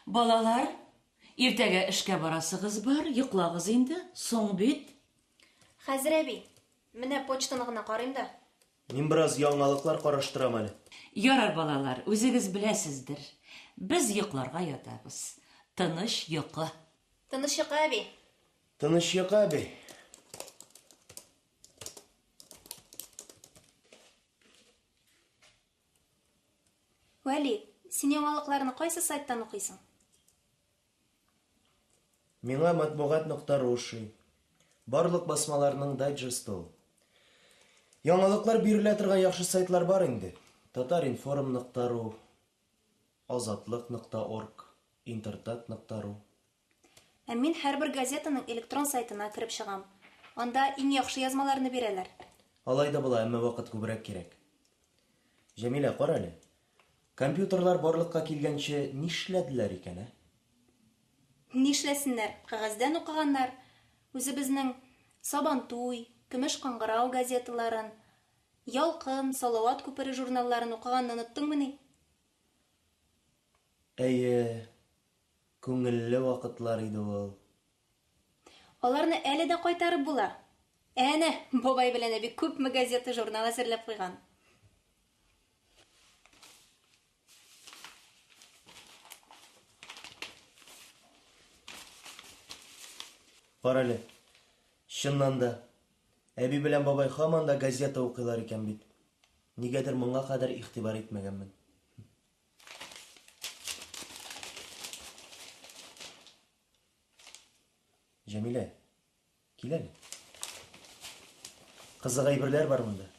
Балалар, иртәгә эшкә барасыгыз бар, йоклагыз инде, соң бит. Хәзер, әби. Менә почтаны гына карыйм да. Мин бераз яңалыклар караштырам әле. Ярар, балалар, үзегез беләсездер. Без йокларга ятабыз. Тыныч йокы. Тыныч йокы, әби. Тыныч йокы, әби. Вәли, син яңалыкларны кайсы сайттан укыйсың? Миңа матбугат нокта ру ошый. Барлык басмаларның дайджесты ул. Яңалыклар бирелә торган яхшы сайтлар бар инде. Татар-информ нокта ру, Азатлык нокта орг, Интертат нокта ру. Ә мин һәрбер газетаның электрон сайтына кереп чыгам. Анда иң яхшы язмаларны бирәләр. Алай да була, әмма вакыт күбрәк кирәк. Җәмилә, кара әле. Компьютерлар барлыкка килгәнче нишләделәр икән, ә? Нишләсеннәр, кәгазьдән укыганнар. Үзебезнең Сабантуй, Көмеш кыңгырау газеталарын, Ялкын, Салават күпере журналларын укыганны оныттыңмыни? Әйе, Күңелле вакытлар иде ул. Аларны әле дә кайтарып була. Әнә, бабай белән әби күпме газета-журнал әзерләп куйган. Карале, чыннан да, әби белән бабай һаман да газета укыйлар икән бит. Нигәдер моңа кадәр игътибар итмәгәнмен. Җәмилә, кил әле. Кызык әйберләр бар монда.